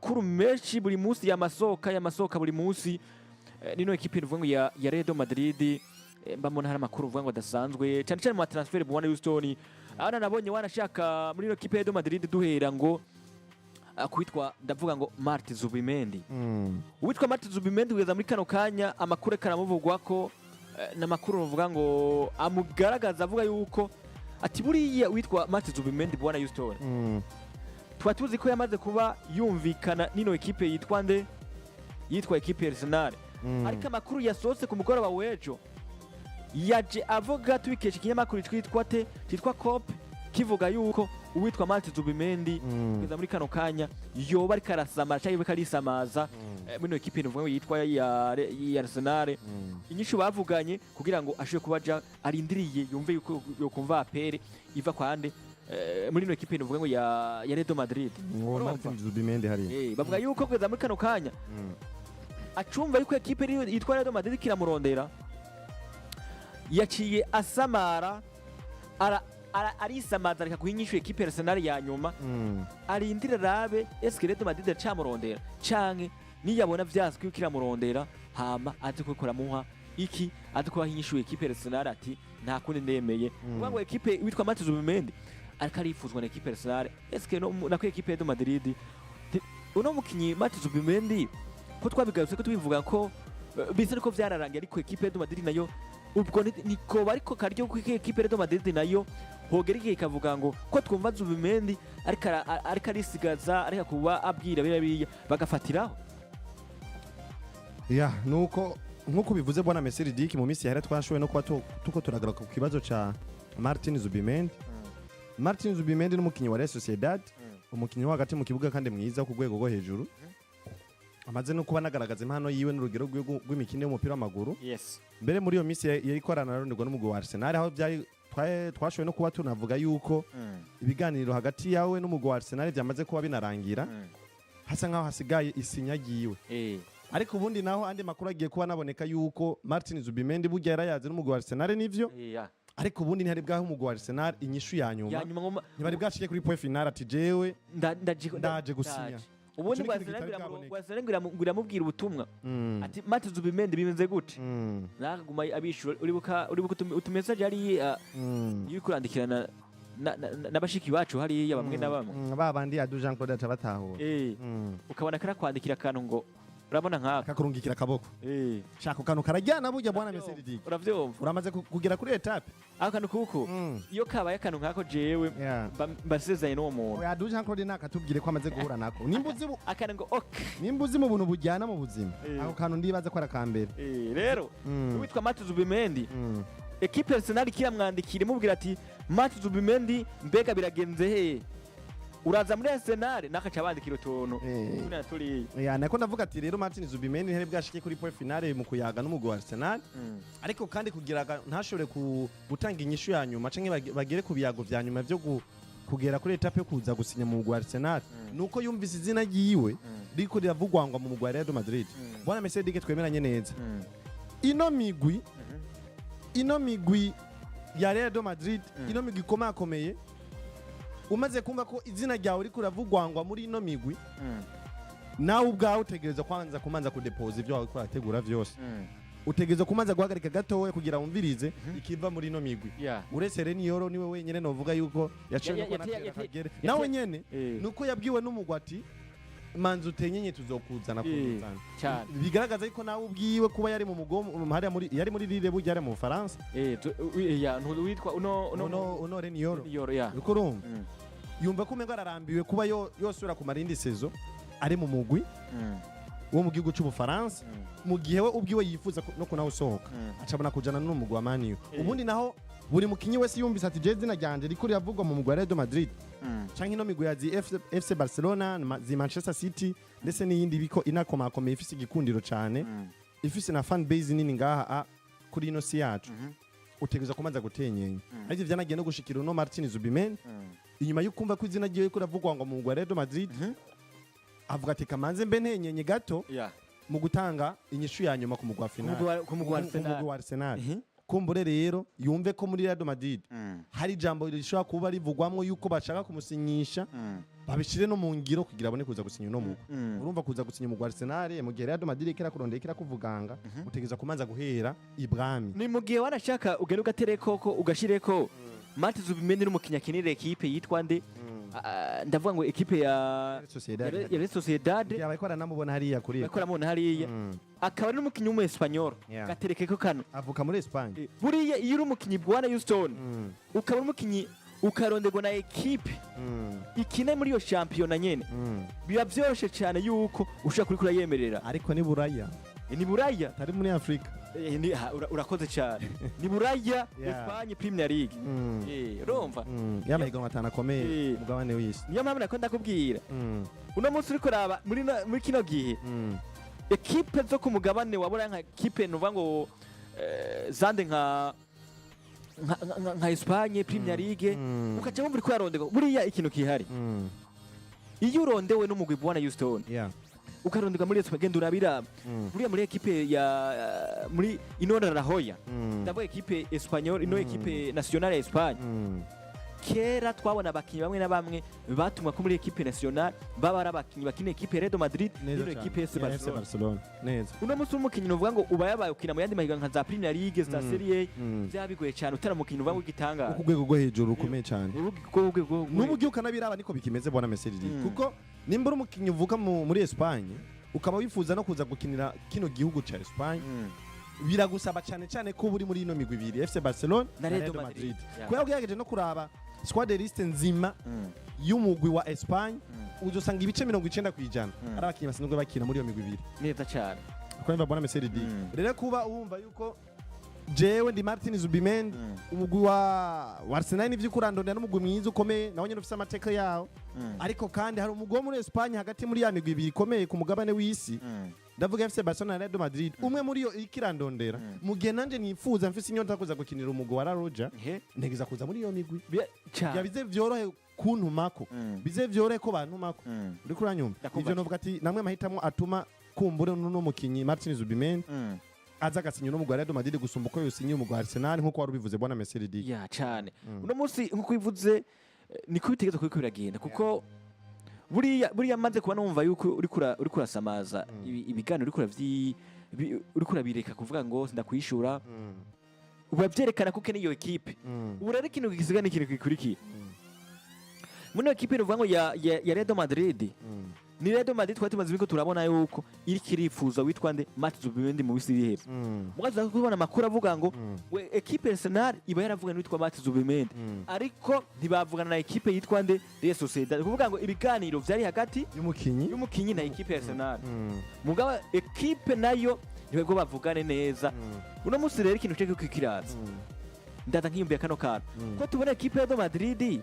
Amakuru menshi buri munsi yamasoka, yamasoka buri munsi. Nino ekipe ivuga ngo ya Real Madrid, mbamona hari amakuru uvuga ngo adasanzwe, cyane cyane mu transfer. Bwana Houston, ana nabonye wanashaka muri ino ekipe ya Real Madrid, duhera ngo kwitwa, ndavuga ngo Martin Zubimendi. Uwitwa Martin Zubimendi, kugeza muri kano kanya amakuru karamuvugwa ko n'amakuru bavuga ngo amugaragaza, avuga yuko ati buriya witwa Martin Zubimendi, bwana Houston, tuba tuzi ko yamaze kuba yumvikana n'ino ekipe yitwa nde, yitwa ekipe ya Arsenal. Ariko amakuru yasohotse ku mugoroba w'ejo yaje avuga, tubikesha ikinyamakuru cyitwa te cyitwa COPE, kivuga yuko uwitwa Martin Zubimendi kugeza muri kano kanya yoba ariko arasamara cyangwa ariko arisamaza muri ino ekipe nuvuga ngo yitwa ya Arsenal. Inyishu bavuganye kugira ngo ashobore kuba aja arindiriye yumve yuko yokumva appel iva kwande, muri ino ekipe nuvuga ngo ya Real Madrid. Uwo Urumva? Martin Zubimendi hariya. Bavuga yuko kugeza muri kano kanya acumva yuko ekipe yitwa Real Madrid kiramurondera, yaciye asamara, arisamaza, areka guha inyishu ekipe Arsenal ya nyuma. Arindira arabe eske Real Madrid iracamurondera, canke niyabona vyanse yuko iramurondera, hama aze kubikora muha iki, aze kubaha inyishu ekipe Arsenal ati nta kundi, ndemeye. Uvuga ngo ekipe witwa Martin Zubimendi ariko arifuzwa na ekipe Arsenal, eske no nako ekipe ya Real Madrid. Uno mukinyi Martin Zubimendi, ko twabigarutse ko tubivuga ko bisa niko vyararangiye, ariko ekipe ya Real Madrid nayo ubwo niko bariko karyo ko ekipe ya Real Madrid nayo hogera igihe ikavuga ngo ko twumva Zubimendi ariko ariko arisigaza, ariko kuba abwira biriya biriya bagafatiraho. Ya, nuko nkuko bivuze, bwana Messi Ridiki, mu minsi yahera twashoboye no kuba tuko turagaruka ku kibazo ca Martin Zubimendi. Martin Zubimendi n'umukinyi wa Real Sociedad, umukinyi wo hagati mu kibuga kandi mwiza ku rwego rwo hejuru, amaze no kuba anagaragaza impano yiwe n'urugero rw'imikino y'umupira w'amaguru. Mbere muri iyo minsi yariko aranaronderwa n'umugwi wa Arsenal, aho byari twashoboye no kuba tunavuga yuko ibiganiro hagati yawe n'umugwi wa Arsenal byamaze kuba binarangira, hasa nkaho hasigaye isinya ryiwe. Ariko ubundi naho andi makuru agiye kuba anaboneka yuko Martin Zubimendi burya yarayaze n'umugwi wa Arsenal, nivyo, ariko ubundi ntihari bwaho umugwi wa Arsenal inyishu ya nyuma. Ya nyuma ngo Ntibari bwashike kuri point final ati jewe ndaje gusinya. Ndaje. Ubundi Ico ni ikintu ngo kitari Arsenal bwaboneke. Arsenal ngo iramubwira ubutumwa ati Martin Zubimendi bimeze gute? Nakaguma abishura. Uribuka utumessage hariya iyo uriko urandikirana n'abashiki bacu hariya bamwe na bamwe? Ba bandi adu Jean Claude aca batahura. Ukabona karakwandikira akantu ngo urabona nkaka. Kakurungikira akaboko. Shaka akantu karajyana burya, bwana Messi Ridiki. Uravyumva. Uramaze kugera kuri étape. Ako kantu kuko iyo kabaye akantu nkako, jewe mbasezeranye n'uwo muntu. Oya, adu Jean Claude nakatubwire ko amaze guhura nako, nimba uzi Akantu ngo ok. nimba uzi mu buntu bujyana mu buzima. Ako kantu ndibaza ko ari akambere. Rero uwitwa Martin Zubimendi, ekipe Arsenal kiramwandikira imubwira ati Martin Zubimendi, mbega biragenze he, uraza muri Arsenal? Nakaca bandikira utuntu turiya turiya. Ya, nako ndavuga ati rero Martin Zubimendi ntihari bwashike kuri point finale mu kuyaga n'umugwi wa Arsenal, ariko kandi kugira ntashobore gutanga inyishu ya nyuma canke bagere ku biyago vya nyuma vyo kugera kuri étape yo kuza gusinya mu mugwi wa Arsenal, nuko yumvise izina ryiwe riko riravugwangwa mu mugwi wa Real Madrid. Bwana Messi Dike, twemeranye neza, ino migwi ya Real Madrid, ino migwi ikomakomeye, umaze kumva ko izina ryawe riko riravugwangwa muri ino migwi, nawe ubwawe utegereza kwanza kumanza kudepoza ivyo wawe urategura vyose. Utegereza kumanza guhagarika gatoya kugira wumvirize ikiva muri ino migwi. Uretse Reniyoro, niwe wenyene novuga yuko yaciye no kubona akagere nawe nyene, nuko yabwiwe n'umugwi ati manza utenyenye, tuzokuzana kuzana. Cyane. Bigaragaza yuko nawe ubwiwe kuba yari mu mugomo hariya muri, yari muri Lille burya, yari mu Bufaransa. Ya, witwa uno uno Reniyoro. Yoro, ya. Uriko urumva, yumva ko umengo ararambiwe kuba yosubira kumara indi saison ari mu mugwi wo mu gihugu c'Ubufaransa, mu gihe we ubwiwe yifuza no kunawusohoka, acabona kujana n'umugwi wa Man U. Ubundi naho buri mukinyi wese yumvise ati je izina ryanje riko riravugwa mu mugwi wa Real Madrid canke ino migwi ya zi FC Barcelona, zi Manchester City ndetse n'iyindi biko inakomakomeye ifise igikundiro cane, ifise na fan base nini ngaha kuri ino si yacu, utegerezwa kumanza gutenyenya. Ariko vyanagiye no gushikira uno Martin Zubimendi inyuma y'ukumva ko izina ryiwe riko riravugwa ngo mu mugwi wa Real Madrid, avuga ati kamanze mbe ntenyenye gato mu gutanga inyishu ya nyuma ku mugwi wa final, Ku mugwi wa ku Arsenal. mugwi wa Arsenal. Kumbure rero yumve ko muri Real Madrid hari ijambo rishobora kuba rivugwamwo yuko bashaka kumusinyisha. Babishire no mu ngiro kugira abone kuza gusinya uno mugwi. Urumva, kuza gusinya umugwi wa Arsenal mu gihe Real Madrid ikira kurondera, ikira kuvuganga, utegereza kumanza guhera ibwami. Ni mu gihe wanashaka ugenda ugatereko ko ugashireko Martin Zubimendi n'umukinnyi akinira ekipe yitwa nde? Ah, ndavuga ngo ekipe ya Sociedad. ya Real Sociedad. Yabaye ko aranamubona hariya kuri bariko baramubona hariya, akaba ari n'umukinnyi w'umu Espanyol. Gaterekeko kano. Avuka muri Espagne. Buriya iyo uri umukinnyi, bwana Houston, ukaba uri umukinnyi ukaronderwa na ekipe ikina muri iyo shampiyona nyene, biba vyoroshe cyane yuko ushobora kuriko urayemerera. Ariko ni Buraya. Ni Buraya. Atari muri Afrika. Urakoze cyane, ni Buraya. Espagne Premier League. Urumva? Y'amahiganwa atanu akomeye umugabane w'isi. Niyo mpamvu nako ndakubwira, uno munsi uriko uraba muri kino gihe, ekipe zo ku mugabane wa Buraya, nka ekipe nuvuga ngo zande nka Espagne Premier League, ukaca wumva uriko uraronderwa. Buriya ikintu kihari, iyo urondewe n'umugwi, bwana Houston, ukaronderwa muri Espagne, genda urabira buriya muri ekipe ya muri ino La Roja, ndavuga ekipe Espanyol, ino ekipe nationale ya Espagne. Kera twabona abakinnyi bamwe na bamwe batumwa ko muri ekipe nationale baba ari abakinnyi bakina ekipe ya Real Madrid Neza n'ino cyane. ekipe ya FC Ya FC Barcelona. Barcelona neza. Uno munsi umukinnyi uvuga ngo uba yabaye ukina mu yandi mahiganwa nka za Premier League, za Serie A, byaba bigoye cyane utari umukinnyi uvuga ngo igitangaza Ku rwego rwo hejuru rukomeye cyane. N'ubu. N'ubu ugiye ukanabiraba niko bikimeze, bwana Messi, kuko nimba uri umukinnyi uvuka muri Espagne, ukaba wifuza no kuza gukinira kino gihugu ca Espagne, biragusaba cyane cyane ko uba uri muri ino migwi ibiri, FC Barcelona na Real Madrid. Kubera ugerageje no kuraba squad liste nzima y'umugwi wa Espagne, uzosanga ibice 90% ari abakinnyi basanzwe bakina muri iyo migwi ibiri. Neza cyane. Uko nimva, bwana Messi, rero kuba wumva yuko jewe ndi Martin Zubimendi, umugwi wa Arsenal nivyo kurandondera n'umugwi mwiza ukomeye, nawo nyene ufise amateka yawo, ariko kandi hari umugwi wo muri Espagne hagati muri ya migwi ibiri ikomeye ku mugabane w'isi, ndavuga FC Barcelona na Real Madrid, umwe muri yo ikirandondera, mu gihe nanje nifuza, mfise inyota yo kuza gukinira umugwi wa La Roja, ntegeza kuza muri iyo migwi Cyane. bize vyorohe kuntumako, bize vyorohe ko bantumako. Uriko uranyumva? Ndakumva. Ivyo novuga ati namwe amahitamo atuma kumbure n'uno mukinyi Martin Zubimendi aza agasinya n'umugwi wa Real Madrid gusumba uko yosinye umugwi wa Arsenal, nkuko wari ubivuze, bwana Messi. Ya, cyane. Uno munsi nkuko ubivuze, niko bitegerezwa kuba biriko biragenda, kuko buriya maze kuba numva yuko uriko urasamaza ibiganiro, uriko urabireka kuvuga ngo sindakwishura, uba vyerekana ko ukeneye iyo ekipe. Ubu rero ikintu gisigaye ni ikintu gikurikira muri iyo ekipe nuvuga ngo ya Real Madrid. Ni Real Madrid twari tumaze imiko turabona yuko iriko irifuza witwa nde, Martin Zubimendi, mu bisi bihera. Mugaza kubona amakuru avuga ngo we ekipe Arsenal iba yaravugana n'uwitwa Martin Zubimendi, ariko ntibavugana na ekipe yitwa nde, Real Sociedad. Ni kuvuga ngo ibiganiro vyari hagati y'umukinyi y'umukinyi na ekipe ya Arsenal, mugabo ekipe nayo ntibwo bavugane neza. Uno munsi rero ikintu cyo kikiraza, ndaza nkiyumviye kano kantu ko tubona ekipe ya Real Madrid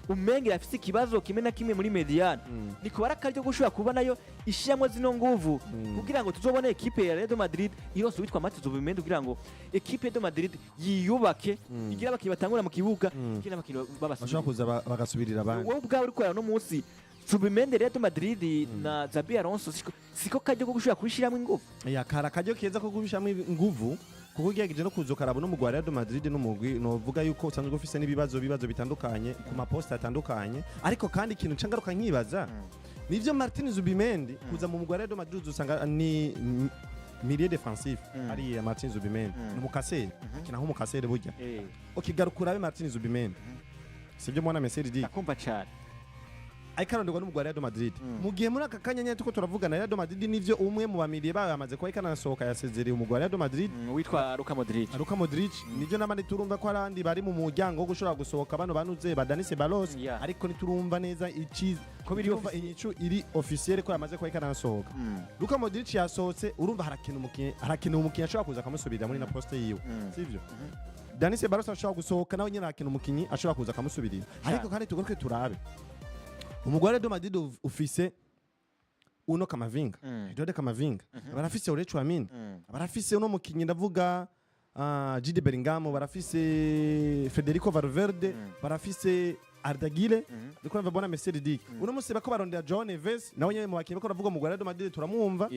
umenga irafise ikibazo kimwe na kimwe muri médiane, ni kubara akaryo gushobora kuba nayo ishiramwo zino nguvu kugira ngo tuzobone ekipe ya Real Madrid yose witwa Martin Zubimendi, kugira ngo ekipe ya Real Madrid yiyubake, igire abakinnyi batangura mu kibuga, igire n'abakinnyi bashobora babasubirira. kuza bagasubirira abandi. Wowe ubwawe uri kureba no munsi Zubimendi, Real Madrid na Xabi Alonso, siko karyo ko gushobora kubishiramwo ingufu? Ya, kari akaryo keza ko kubishamwo inguvu, kuko ugerageje no kuza ukaraba n'umugwi wa Real Madrid n'umugwi novuga yuko usanzwe ufise n'ibibazo bitandukanye ku maposte atandukanye. Ariko kandi ikintu nca ngaruka nkibaza, nivyo Martin Zubimendi kuza mu mugwi wa Real Madrid, usanga ni milieu défensif. Ariya Martin Zubimendi ni umukaseri, akina nk'umukaseri burya. Ukigaruka urabe Martin Zubimendi, sibyo mwana Messi? Ndakumva cyane. Ariko aronderwa n'umugwi wa Real Madrid mu gihe muri aka kanya nyene turiko turavugana, Real Madrid nivyo umwe mu bamiliye bayo yamaze kuba ikananasohoka, yasezereye umugwi wa Real Madrid. Witwa Luka Modric. Luka Modric, nivyo, n'abandi turumva ko arandi bari mu muryango wo gushobora gusohoka, bano banuze ba Dani Ceballos, ariko ntiturumva neza ici Ko biri turumva inyicu iri officiel ko yamaze kuba ikananasohoka. Luka Modric yasohotse, urumva harakina umukinyi ashobora kuza akamusubirira muri na poste yiwe, sivyo? Dani Ceballos ashobora gusohoka, nawe nyene harakina umukinyi ashobora kuza akamusubirira. Ariko kandi tugaruke turabe umugwi wa Real Madrid ufise uno Kamavinga, Eduardo Kamavinga, barafise Aurelien Tchouameni, barafise uno mukinyi ndavuga Jude Bellingham, barafise Federico Valverde, barafise Arda Güler. Ndiko numva bona Messi Dick uno musi bako barondera João Neves, nawe nyene mu bakinyi bako baravuga mu Real Madrid turamwumva.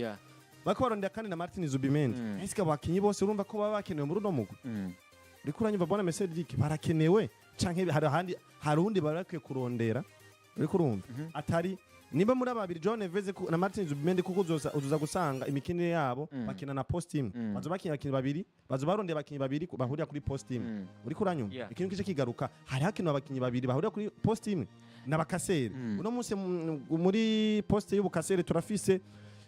Bako barondera kandi na Martin Zubimendi. Ese abo bakinyi bose urumva ko baba bakenewe muri uno mugwi? Uriko uranyumva, bona Messi Dick, barakenewe canke hari ahandi, hari undi bari bakwiye kurondera? Uriko urumva atari nimba muri aba babiri, João Neves na Martin Zubimendi, kuko uzoza gusanga imikinire yabo bakina na poste imwe. Bazo bakina abakinyi babiri, bazo barondeye abakinyi babiri bahurira kuri poste imwe. Uriko uranyumva? Yeah. Ikintu kice kigaruka, hari hakinwa abakinyi babiri bahurira kuri poste imwe n'abakaseri. Uno munsi muri poste y'ubukaseri turafise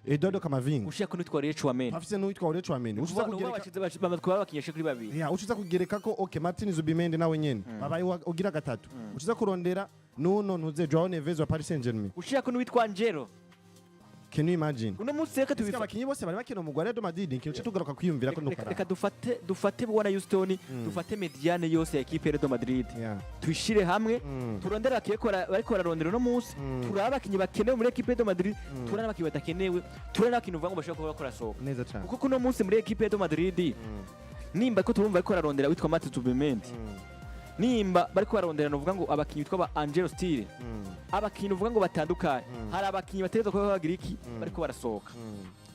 Eduardo Camavinga. Ushaka ko nitwa Tchouaméni. Turafise n'uwitwa Aurelien Tchouaméni. Ucuza kugereka Bamaze kuba abakinyi kuri babiri. Ya, ucuza kugereka ko, okay, Martin Zubimendi nawe nyene babaye ugira gatatu. Ucuza kurondera nuno ntuze João Neves wa Paris Saint-Germain. Ushaka ko n'uwitwa Angelo. Can you imagine? Uno munsi reka Ese tubifa abakinyi bose bari bakina umugwi wa Real Madrid, ikintu cyo tugaruka kwiyumvira ko reka nukara. Reka dufate bwana Houston, dufate médiane yose ya équipe ya Real Madrid, tuyishire hamwe, turondere abakinyi bariko bararondera uno munsi, turabe abakinyi bakenewe muri équipe ya Real Madrid, turabe n'abakinyi badakenewe, turabe n'abakinyi uvuga ngo bashobora kuba bakora soka. Neza cyane. Kuko kuno munsi muri équipe ya Real Madrid, nimba ko turumva bariko bararondera witwa Martin Zubimendi, nimba bariko bararondera nuvuga ngo abakinyi bitwa ba Angelo Stiller, abakinyi uvuga ngo batandukanye, hari abakinyi bategerezwa kuba bagira iki, bariko barasohoka.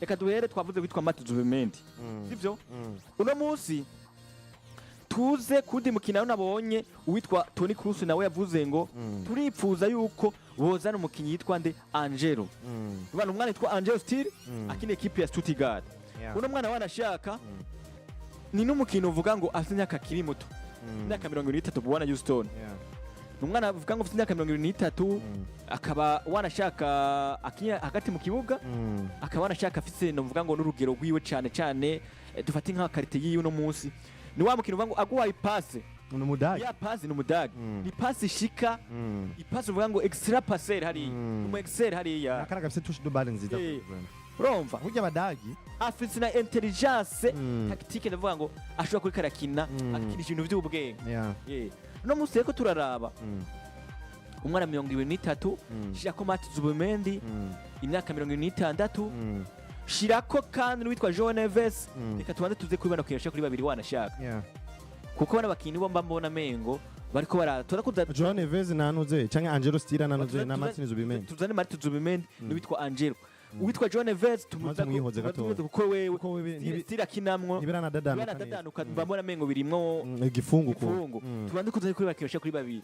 Reka duhere, twavuze witwa Martin Zubimendi, sivyo? Uno munsi tuze kundi mukino nabonye uwitwa Toni Kroos nawe yavuze ngo turipfuza yuko bozana umukinyi yitwa nde, Angelo. Ubana umwana yitwa Angelo Stiller akina équipe ya Stuttgart. Uno mwana wanashaka ni n'umukino uvuga ngo afite imyaka akiri muto, imyaka 23, bwana Houston. Ni umwana avuga ngo afite imyaka 23, akaba wanashaka akinya hagati mu kibuga, akaba wanashaka afise novuga ngo n'urugero rwiwe cyane cyane, dufate nka qualité yiwe uno munsi ni wa mukino uvuga ngo aguhaye ipase, Ni umudage. Ya pasi ni umudage, ni pasi ishika, ipasi uvuga ngo extra passer hariya, umu excel hariya. Akana gafise touche de balle nziza. Urumva? Burya abadagi Afise na intelligence tactique, ndavuga ngo ashobora kuri karakina, akinisha ibintu by'ubwenge. Uno munsi reko turaraba umwana 23, shirako Martin Zubimendi, imyaka 26, shirako kandi n'uwitwa João Neves. Reka tubanze tuze kuri bano kinyasha kuri babiri wanashaka, kuko bano bakinyi bo mba mbona mengo bariko bara turakuza. João Neves nanuze canke Angelo Stiller nanuze na Martin Zubimendi. Tuzane Martin Zubimendi n'uwitwa Angelo, uwitwa João Neves Tumaze umwihoze gatoya. kuko wewe Kuko wewe style akinamwo ntibiranadadanuka neza. biranadadanuka, mba mbona mengo birimwo igifungu ko ifungu. Tubanze kuza kuri bakinyasha kuri babiri,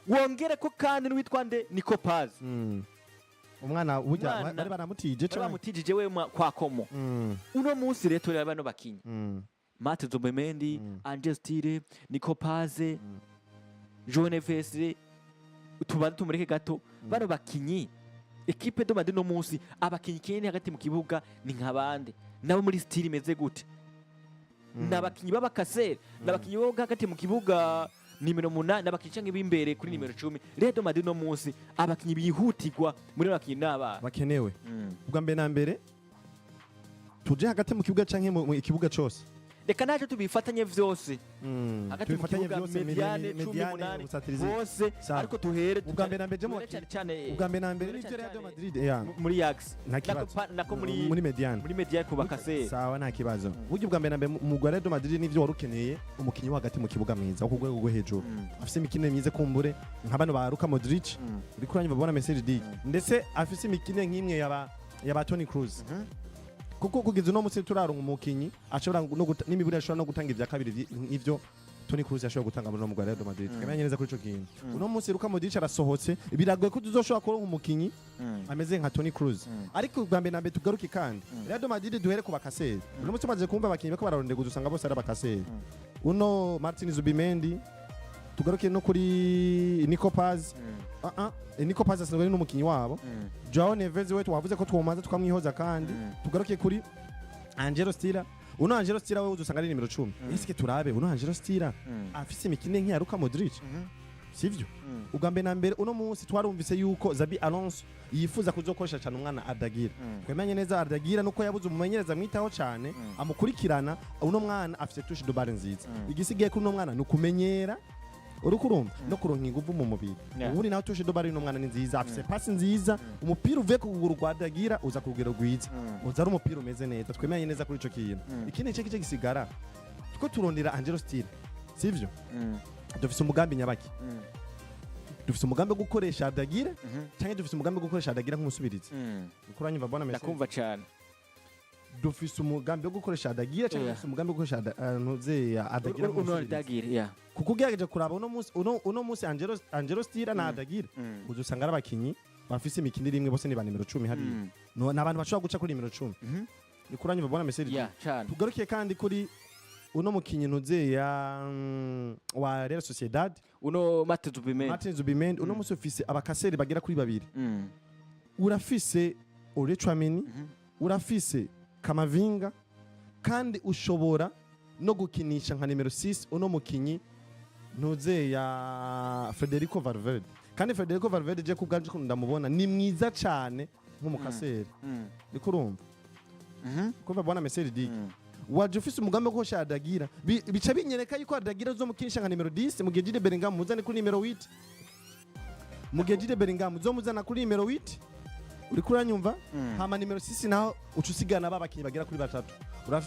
wongere ko kandi n'uwitwa nde, Nico Paz. Umwana burya Umwana- bari baramutije bari canke bamutijije we kwa Como. Uno munsi rero tureba bano bakinyi, Martin Zubimendi, Angel Stiller, Nico Paz, João Neves, tubanze tumureke gato. Bano bakinyi équipe de Madrid no munsi, abakinyi kene hagati mu kibuga ni nk'abande nabo muri style imeze gute? Ni abakinyi b'abakaseri, ni abakinyi bo hagati mu kibuga nimero 8, ni abakinyi canke b'imbere kuri nimero 10? Real Madrid no munsi abakinyi bihutirwa muri bano bakinyi n'abana bakenewe ubwa mbere na mbere tuje hagati mu kibuga canke mu ikibuga cose? Reka naco tubifatanye vyose, hagati mu Tubifatanye kibuga, vyose, médiane, 18, médiane, ubusatirizi. bose. Sawa. Ariko tuhere Ubwa mbere na mbere je mu duhere cyane cyane ubwa mbere na mbere duhere nivyo cyane Real cyane Madrid ya muri axe. Nta kibazo. Nako muri muri médiane. Muri médiane ku bakase. Sawa, nta kibazo. Burya ubwa mbere na mbere mu Real Madrid nivyo wari ukeneye umukinyi wo hagati mu kibuga mwiza wo ku rwego rwo hejuru, afise imikino myiza, kumbure nka bano ba Luka Modric, uriko uranyumva bona message dik, ndetse afise imikino nk'imwe yaba Toni Kroos, kuko kugeza uno munsi turaronka umukinyi ashobora no n'imiburi ashobora no gutanga ivya kabiri nk'ivyo Toni Kroos yashoboye gutanga muri uno mugwi wa Real Madrid. Twemenya neza kuri ico kintu. Uno munsi Luka Modric arasohotse, biragoye ko tuzoshobora kuronka umukinyi ameze nka Toni Kroos. Ariko ubwa mbere na mbere tugaruke kandi Real Madrid, duhere ku bakaseri. Uno munsi tumaze kumva abakinyi bariko bararondegura, usanga bose ari abakaseri. Uno Martin Zubimendi, tugaruke no kuri Nico Paz. Nico Paz asanzwe ari n'umukinyi wabo. Joao Neves we twavuze ko twomanza tukamwihoza, kandi tugaruke kuri Angelo Stiller. Uno Angelo Stiller we uzusanga ari nimero 10. Eske turabe uno Angelo Stiller afise imikine nk'iya Luka Modric, sivyo? Ubwa mbere na mbere uno munsi twarumvise yuko Xabi Alonso yifuza kuzokoresha cyane umwana Arda Güler. Twemenye neza Arda Güler nuko yabuze umumenyereza amwitaho cyane, amukurikirana. Uno mwana afise touche de balle nziza. Igisigaye kuri uno mwana ni ukumenyera, uriko urumva, no kuronka inguvu mu mubiri. Ubundi nawe touche de balle uno mwana ni nziza, afise passe nziza. Umupira uvuye ku kuguru kwa Arda Güler uza ku rugero rwiza, uza ari umupira umeze neza. Twemenye neza kuri ico kintu. Ikindi gice gisigara two turondera Angelo Stiller, sivyo? Dufise umugambi nyabaki? Dufise umugambi wo gukoresha Arda Güler cyangwa dufise umugambi wo gukoresha Arda Güler nk'umusubirizi? Uriko uranyumva bona message? Ndakumva cyane. Dufise umugambi wo gukoresha Arda Güler cyangwa dufise umugambi wo gukoresha ntuze Arda Güler Uno nk'umusubirizi? Arda Güler, yeah. Kuko ugerageje kuraba uno munsi Angelo Stiller na Arda Güler, uzusanga ari abakinyi bafise imikino imwe, bose ni ba nimero 10 hariya. No, ni abantu bashobora guca kuri nimero 10. Ni kuranyumva, bwana Messi? Yeah, cane. Tugarukiye kandi kuri uno mukinyi ntuze ya wa Real Sociedad. Uno Martin Zubimendi. Martin Zubimendi. Uno munsi ufise abakaseri bagera kuri babiri. Urafise Aurélien Tchouaméni, urafise Kamavinga, kandi ushobora no gukinisha nka nimero 6 uno mukinyi ntuze ya Federico Valverde. Kandi Federico Valverde, je kubwanje ukuntu ndamubona, ni mwiza cyane nk'umukaseri. Niko urumva? Kumva, bwana Messi Dick, waje ufise umugambi wo gukoresha Arda Güler. Bica binyereka yuko Arda Güler uzomukinisha nka nimero 10, mu gihe Jude Bellingham muzane kuri nimero 8, mu gihe Jude Bellingham uzomuzana kuri nimero 8. Uriko uranyumva? Hama nimero 6 naho uca usigana ba bakinyi bagera kuri batatu.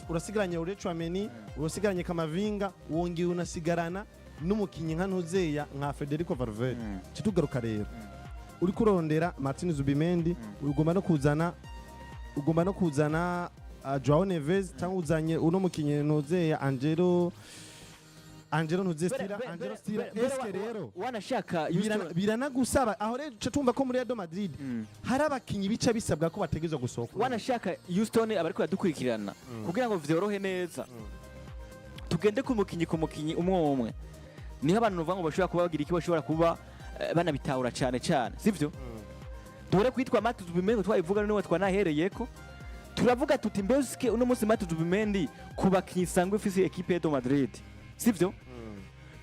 Urasigaranye Aurélien Tchouaméni, urasigaranye Kamavinga, wongeye unasigarana n'umukinyi nka ntuzeya nka Federico Valverde. Tugaruka rero, uriko urondera Martin Zubimendi, ugomba no kuzana Joao Neves, cyangwa uzanye uno mukinyi ntuzeya Angelo ntuze Stiller, Angelo Stiller. Eske rero wanashaka biranagusaba aho rero uca tumva ko muri Real Madrid hari abakinyi bica bisabwa ko bategerezwa gusohoka. Wanashaka, Houston, abariko baradukurikirana, kugira ngo vyorohe neza, tugende ku mukinyi ku mukinyi, umwe umwe, niho abantu bavuga ngo bashobora kuba bagira iki, bashobora kuba banabitahura cane cane, sivyo? Duhere kwitwa Martin Zubimendi, twabivuga niwe twanahereyeko, turavuga tuti mbese uno munsi Martin Zubimendi ku bakinyi isanzwe ifise équipe de Madrid, sivyo,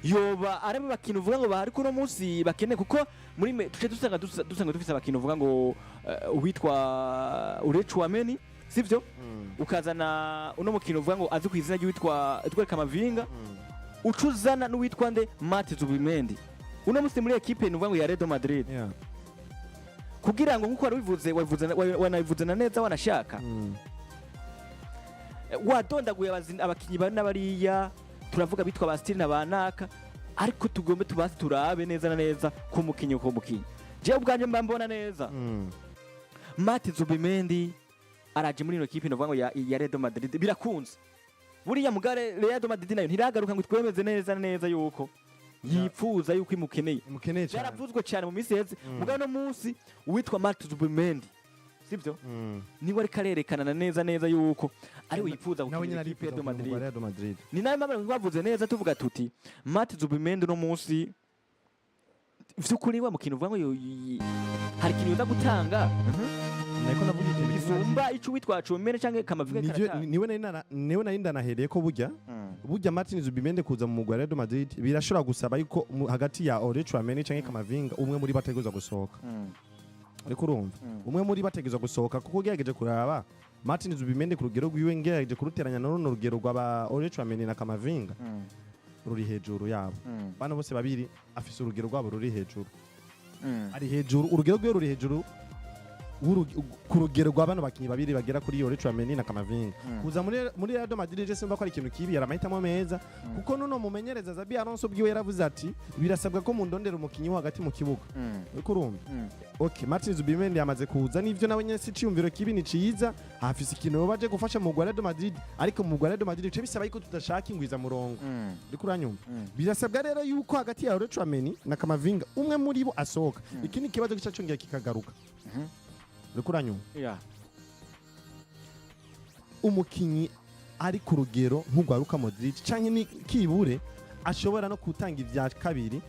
yoba ari abakinyi uvuga ngo bahari kuno munsi bakeneye? Kuko muri tuce dusanga dufise abakinyi uvuga ngo uwitwa Aurélien Tchouaméni, sivyo, ukazana uno mukino uvuga ngo azi ku izina ry'uwitwa Edouard Kamavinga, uca uzana n'uwitwa nde, Martin Zubimendi, uno munsi muri équipe ni uvuga ngo ya Real Madrid, kugira ngo nkuko wari ubivuze, wabivuze wanabivuze na neza, wanashaka wadondaguye abakinyi bari n'abariya, turavuga bitwa ba Style na ba Naka, ariko tugombe tubasi turabe neza na neza ku mukinyi ku mukinyi. Jewe ubwanje mba mbona neza Martin Zubimendi araje muri ino kipe novuga ngo ya Real Madrid, birakunze. Buriya mugare Real Madrid nayo ntiragaruka ngo twemeze neza na neza yuko yipfuza, yuko imukeneye. Mukeneye cyane. Byaravuzwe cyane mu minsi iheze. Mugabo no munsi uwitwa Martin Zubimendi, sivyo, niwe ariko arerekana na neza neza yuko ari we yifuza Nawe gukinira nyine ikipe ya arifuza Real Madrid. gukina Real Madrid. Ni nayo mpamvu twavuze neza tuvuga tuti Martin Zubimendi uno munsi vy'ukuri wa mukino uvuga ngo hari ikintu yoza gutanga Niko ndavuga ikintu gisumba ico witwa Tchouaméni canke Kamavinga Nivyo. karatanga. Niwe nari ndanahereye ko burya Martin Zubimendi kuza mu mugwi wa Real Madrid birashobora gusaba yuko hagati ya Aurélien Tchouaméni canke Kamavinga umwe muri bategerezwa gusohoka. Ariko urumva, umwe muri bategerezwa gusohoka, kuko ugerageje kuraba Martin Zubimendi ku rugero rwiwe, ngerageje kuruteranya na runo rugero rw'aba Aurélien Tchouaméni na Kamavinga, ruri hejuru yabo. Bano bose babiri afise urugero rwabo ruri hejuru, ari hejuru, urugero rwiwe ruri hejuru ku rugero rwa bano bakinyi babiri bagera kuri Aurélien Tchouaméni na Kamavinga. Kuza muri Real Madrid, je simba ko ari ikintu kibi, yari amahitamo meza, kuko nuno mumenyereza Xabi Alonso bwiwe yaravuze ati birasabwa ko mundondera umukinyi wo hagati mu kibuga. Uriko urumva? Okay, Martin Zubimendi yamaze kuza, nivyo, nawe nyene si iciyumviro kibi, ni ciza, hafise ikintu baje gufasha mu mugwi wa Real Madrid, ariko mu mugwi wa Real Madrid bice bisaba yuko tudashaka ingwiza murongo. Uriko uranyumva? Birasabwa rero yuko hagati ya Aurélien Tchouaméni na Kamavinga umwe muri bo asohoka. Iki ni ikibazo gica congera kikagaruka. Uriko uranyumva? Yeah. Umukinyi ari ku rugero nk'urwa Luka Modric, canke ni kibure ashobora no gutanga ivya kabiri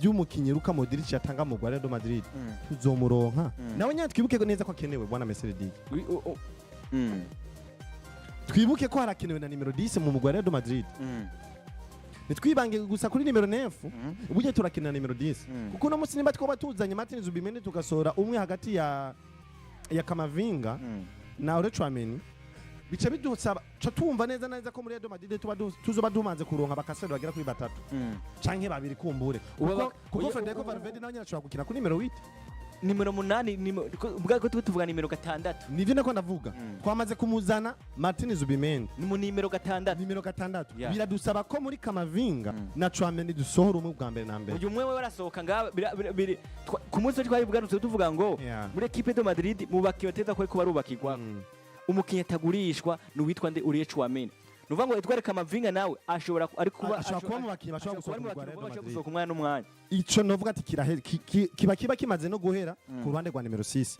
vy'umukinyi Luka Modric yatanga mu Real Madrid, tuzomuronka? Nawe nyene twibuke ko neza ko akenewe, bwana Mercedes. Twibuke ko harakenewe na nimero 10 mu mugwi wa Real Madrid. Ntitwibange gusa kuri nimero 9, burya turakenera nimero 10, kuko uno munsi nimba twoba tuzanye Martin Zubimendi, tugasohora umwe hagati ya Kamavinga na Aurélien Tchouaméni, bica bidusaba ca tumva neza neza ko muri Real Madrid tuzoba dumanze kuronka abakaseri bagera kuri batatu canke babiri kumbure, kuko Federico Valverde nawe nyene ashobora gukina kuri nimero 8. Nimero 8, ubwa ko tuvuga nimero 6. Nivyo nako ndavuga. Twamaze kumuzana Martin Zubimendi Ni mu nimero 6. Nimero 6. Yeah. Biradusaba ko muri Kamavinga na Tchouaméni dusohora umwe bwa mbere na mbere. Uyu umwe we barasohoka ngaha ku munsi twabivuga tuvuga ngo muri équipe de Madrid mu bakinnyi bateza ko barubakirwa Umukinnyi atagurishwa ni uwitwa nde? Aurélien Tchouaméni. Ni ukuvuga ngo Edouard Camavinga nawe ashobora ari kuba Ashobora kuba mu bakinnyi bashobora ashobora kuba ari mu gusohoka mu bakinnyi Real bashobora Madrid. gusohoka umwanya n'umwanya. Ico novuga ati kirahe kiba kimaze no guhera ku ruhande rwa nimero 6,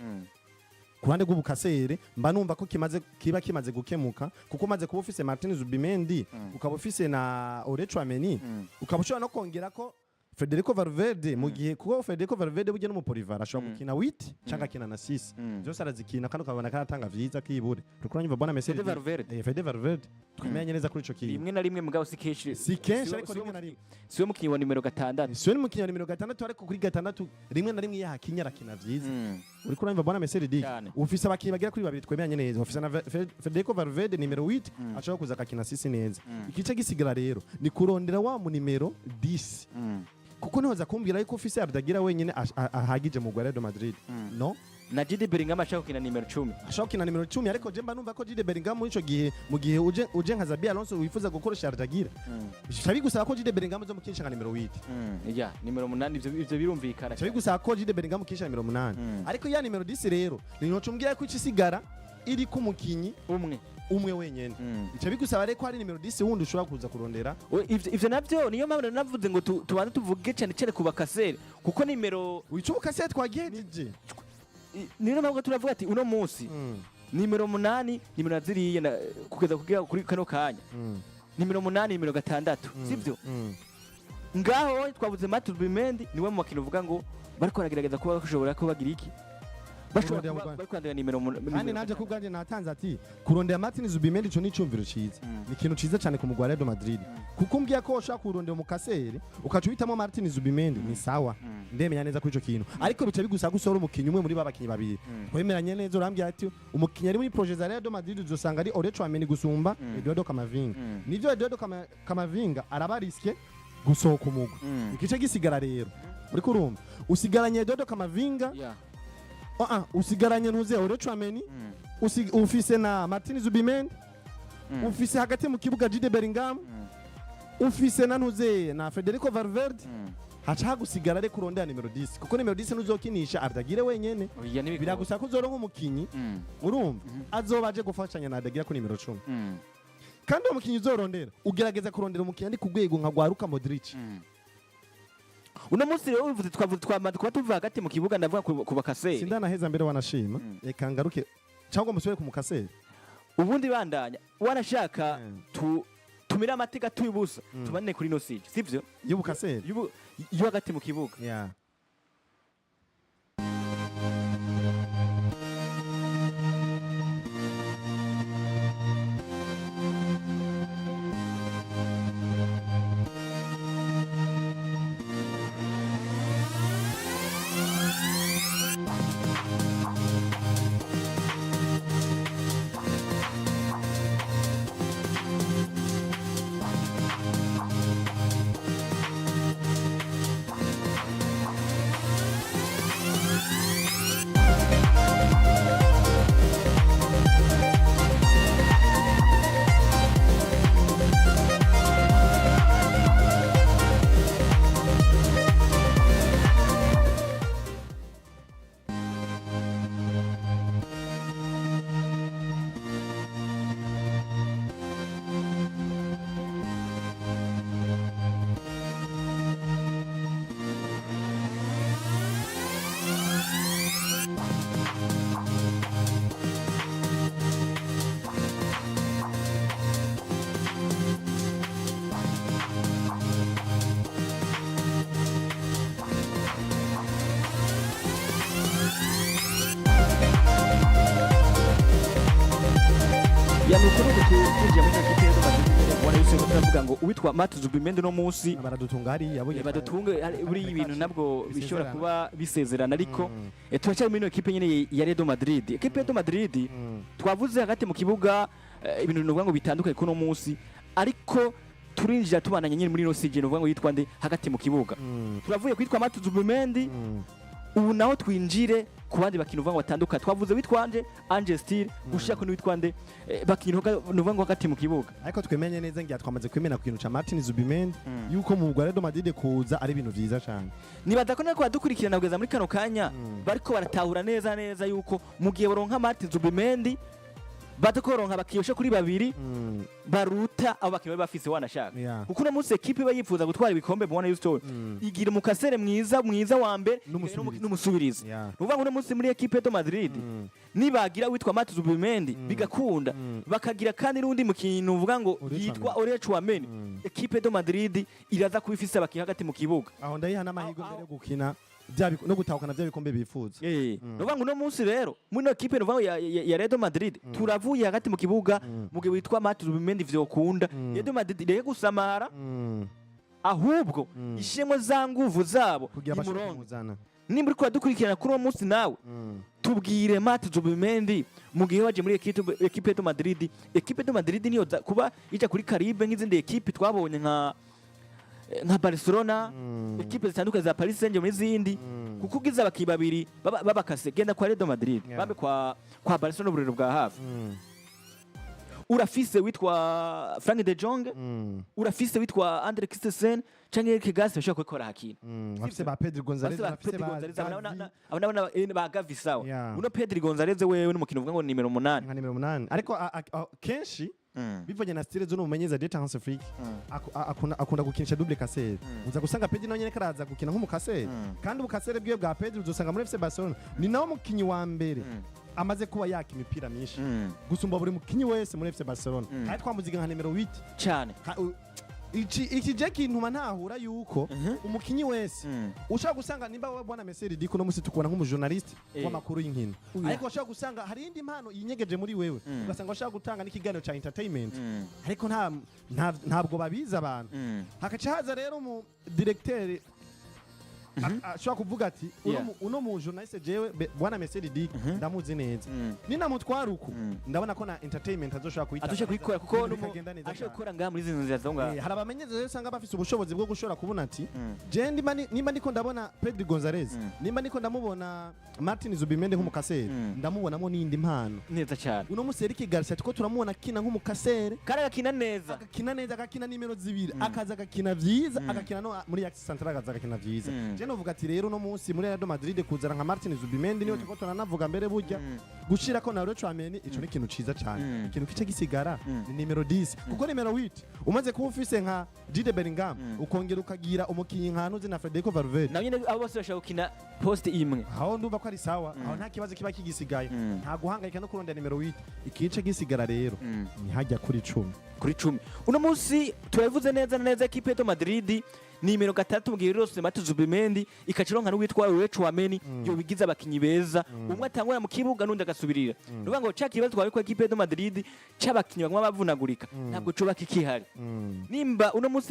ku ruhande rw'ubukasere mba numva ko kimaze kiba kimaze gukemuka, kuko umaze kuba ufise Martin Zubimendi, ukaba ufise na Aurélien Tchouaméni, ukaba ushobora no kongera ko Federico Valverde, mu gihe kuko Federico Valverde burya n'umu polyvalent, ashobora gukina 8 cyangwa akina na 6, byose arazikina kandi ukabona ko aratanga vyiza kibure. Uriko uranyumva, bona Messi? Fede Valverde. Eh, Fede Valverde, twemeranye neza kuri ico kintu. Rimwe na rimwe, mugabo si kenshi. Si kenshi, ariko rimwe na rimwe. Siwe mukinnyi wa nimero 6. Siwe ni mukinnyi wa nimero 6, ariko kuri 6 rimwe na rimwe iyo ahakinye arakina vyiza. Uriko uranyumva, bona Messi Riddick? Cyane. Ufise abakinnyi bagera kuri babiri twemeranye neza, ufise na Federico Valverde nimero 8 ashobora kuza akakina 6 neza. Ikice gisigara rero ni kurondera wa mu nimero 10, kuko nihoza kumbwira yuko ufise Arda Güler wenyine ahagije mu Real Madrid, no. Na Jude Bellingham ashaka gukina nimero 10. Ashobora gukina nimero 10, ariko je mba numva ko Jude Bellingham muri ico gihe, mu gihe uje nka Xabi Alonso wifuza gukoresha Arda Güler, bica bigusaba ko Jude Bellingham uzomukinisha nka nimero 8. Ya, nimero 8, ivyo birumvikana. Bica bigusaba ko Jude Bellingham ukinisha nimero 8. Ariko ya nimero 10 rero ni umbwira ko icisigara iri ku mukinyi umwe. Umwe wenyene. Bica bigusaba rero ko hari nimero 10 wundi ushobora kuza kurondera. Ivyo navyo niyo mpamvu navuze ngo tubanze tuvuge cyane cyane ku bakaseri, kuko nimero Wicubuka se twagiye. Niyo mpamvu turavuga ati uno munsi nimero 8, nimero ziriya kugeza kugera kuri kano kanya, nimero 8, nimero 6, sivyo? Ngaho twavuze Martin Zubimendi, niwe mu bakino uvuga ngo bariko baragerageza kuba bashobora kuba bagira iki, bashobora Kurondera kuba mu Rwanda. bari kurondera nimero Kandi nimero naje ku bwanjye natanze ati kurondera Martin Zubimendi ico ni icumviro ciza, ni ikintu ciza cyane ku mugwa Real Madrid, kuko umbwiye ko ushaka kurondera umukaseri ukaca uhitamo Martin Zubimendi, ni sawa, ndemenya neza kuri ico kintu. Ariko bica bigusaba gusohora umukinyi umwe muri ba bakinyi babiri twemeranye neza. Urambwira ati umukinyi ari muri projet za Real Madrid uzosanga ari Aurélien Tchouaméni gusumba Eduardo Camavinga. Nivyo, Eduardo Camavinga araba risque gusohoka umugwi. Igice gisigara rero, uriko urumva, usigaranye Eduardo Camavinga, usigaranye ntuze Aurélien Tchouaméni, ufise na Martin Zubimendi, ufise hagati mu kibuga Jude Bellingham, ufise na ntuze na Federico Valverde. Haca hagusigara reko urondera nimero 10, kuko nimero 10 ntuzokinisha Arda Güler wenyene. Oya, ntibikunda. Biragusaba ko uzoronka umukinyi, urumva, azoba aje gufashanya na Arda Güler ku nimero 10. Kandi uwo mukinyi uzorondera, ugerageza kurondera umukinyi ari ku rwego nka rwa Luka Modric. Uno munsi rero uvuze, twavuze, twamaze kuba tuva hagati mu kibuga, ndavuga ku bakaseri. Sindanaheza mbere, wanashima. Reka ngaruke cyangwa musubire ku mukaseri. Ubundi bandanya wanashaka tumire amateka tuyibusa, tubane kuri no sije, sivyo? Y'ubukaseri. Yo hagati mu kibuga. Yeah. Ya, nuko nuko twinjiye muri ino kipe rero Madrid nyene, ubona yuko turavuga ngo uwitwa Martin Zubimendi uno munsi Baradutunga hariya burya. Badutunge buriya ibintu nabwo bishobora Bisezerana. kuba bisezerana, ariko turacyari muri ino ekipe nyene ya Real Madrid. Ekipe ya Real Madrid, twavuze hagati mu kibuga, ibintu nuvuga ngo bitandukanye kuno munsi, ariko turinjira tubananye nyine muri ino sije nuvuga ngo yitwa nde hagati mu kibuga. Turavuye kwitwa Martin Zubimendi, ubu naho twinjire ku bandi bakintu uvuga ngo batandukanye. Twavuze witwa nde Angel Steel, gushaka n'uwitwa nde, bakintu nuvuga ngo hagati mu kibuga. Ariko twemenye neza ngira twamaze kwemena ku kintu ca Martin Zubimendi yuko mu Real Madrid kuza ari ibintu vyiza cane. Nibaza ko nariko badukurikirana kugeza muri kano kanya bariko baratahura neza neza yuko mu gihe baronka Martin Zubimendi Baza koronka abakinyi bashika kuri babiri baruta abo bakinyi bari bafise wanashaka, kuko uno munsi ekipe iba yifuza gutwara ibikombe, mubona Houston, igira umukasere mwiza mwiza wa mbere. N'umusubirizi. N'umusubirizi. Ni ukuvuga ngo uno munsi muri ekipe de Madrid nibagira witwa Martin Zubimendi bigakunda, bakagira kandi n'undi mukinyi uvuga ngo Aurelien. yitwa Aurelien Tchouameni, ekipe de Madrid iraza kuba ifise abakinyi hagati mu kibuga. Aho ndayiha n'amahirwe mbere yo gukina no gutahukana bya bikombe bifuza. Ni ukuvuga ngo uno munsi rero muri ino ekipe, ni ukuvuga ngo ya Real Madrid, turavuye hagati mu kibuga mu gihe witwa Martin Zubimendi vyokunda, Real Madrid reke gusamara, ahubwo ishemwe za nguvu zabo kugira bashobore imurongo. Kumuzana. Nimba uriko uradukurikirana kuri uwo munsi nawe, tubwire Martin Zubimendi mu gihe waje muri ekipe de Madrid, ekipe de Madrid niyo kuba ija kuri Caribe nk'izindi ekipe twabonye nka Barcelona, ekipe zitandukanye za Paris Saint-Germain n'izindi, kuko ugize abakinnyi babiri babakase genda kwa Real Madrid, babe kwa Barcelona, uburero bwa hafi, urafise witwa Frank de Jong, urafise witwa Andre Christensen canke Eric Garcia bashobora kubikora hakina. Bafise ba Pedri Gonzalez. Bafise ba bafise Pedri ba Gonzalez, abo Gavi. abo nabo ba Gavi, sawa. Uno Pedri Gonzalez wewe n'umukino uvuga ngo nimero 8. Nka nimero 8, ariko kenshi bivanye na style z'uno mumenyereza Dieter Hans Flick, akunda gukinisha double casseur. Uza gusanga Pedri nawe nyene karaza gukina nk'umukaseri, kandi ubukasere bwiwe bwa Pedri uzosanga muri FC Barcelona ni nawe mukinyi wa mbere amaze kuba yaka imipira myinshi gusumba buri mukinyi wese muri FC Barcelona, kandi twamuziga nka nimero 8. Cyane. Iki je kintuma ntahura yuko umukinyi wese ushobora gusanga, nimba wowe bwana Messi Diko no musi tukubona nk'umujournaliste w'amakuru y'inkino, ariko ushobora gusanga hari indi mpano yinyegeje muri wewe, ugasanga ushobora gutanga n'ikiganiro ca entertainment, ariko ntabwo babizi abantu. Hakaca haza rero umu directeur ashobora kuvuga ati uno mu journaliste jewe bwana Messi Diko ndamuzi neza, ninamutwara uku ndabona ko na entertainment azoshobora kuyitanga Atushe kuyikora kuko neza, bikagenda neza ashobora cyane. gukora ngaha muri izi nzira zo ngaha. Hari abamenyereza rero usanga bafise ubushobozi bwo gushobora kubona ati je nimba ndiko ndabona Pedri Gonzalez, nimba ndiko ndamubona Martin Zubimendi nk'umukaseri, ndamubonamo n'indi mpano. Neza cyane. Uno musi Eric Garcia tuko turamubona akina nk'umukaseri. Kandi agakina neza. Agakina neza, agakina nimero 2, akaza agakina vyiza, agakina no muri axe central akaza agakina vyiza. Je novuga ati rero uno munsi muri Real Madrid kuzana nka Martin Zubimendi, niyo tuko turanavuga mbere burya gushirako na Aurelien Tchouameni, ico ni ikintu ciza cane. Ikintu kice gisigara ni nimero 10, kuko nimero 8 umaze kuba ufise nka Jude Bellingham, ukongera ukagira umukinyi nka Nuzi na Federico Valverde. Nawe nyine abo bose bashobora gukina poste imwe. Aho ndumva ko ari sawa, aho nta kibazo kiba kigisigaye, nta guhangayika no kurondera nimero 8. Ikice gisigara rero ni hajya kuri 10. Kuri 10 uno munsi turabivuze neza na neza, ekipe de Madrid nimero 6 mu gihe rose Martin Zubimendi ikacironka n'uwitwa Aurelien Tchouameni, yo bigize abakinyi beza, umwe atangura mu kibuga n'undi agasubirira. Nuvuga ngo ca kibazo twari ko ekipe de Madrid c'abakinyi baguma bavunagurika ntabwo coba kikihari nimba uno munsi.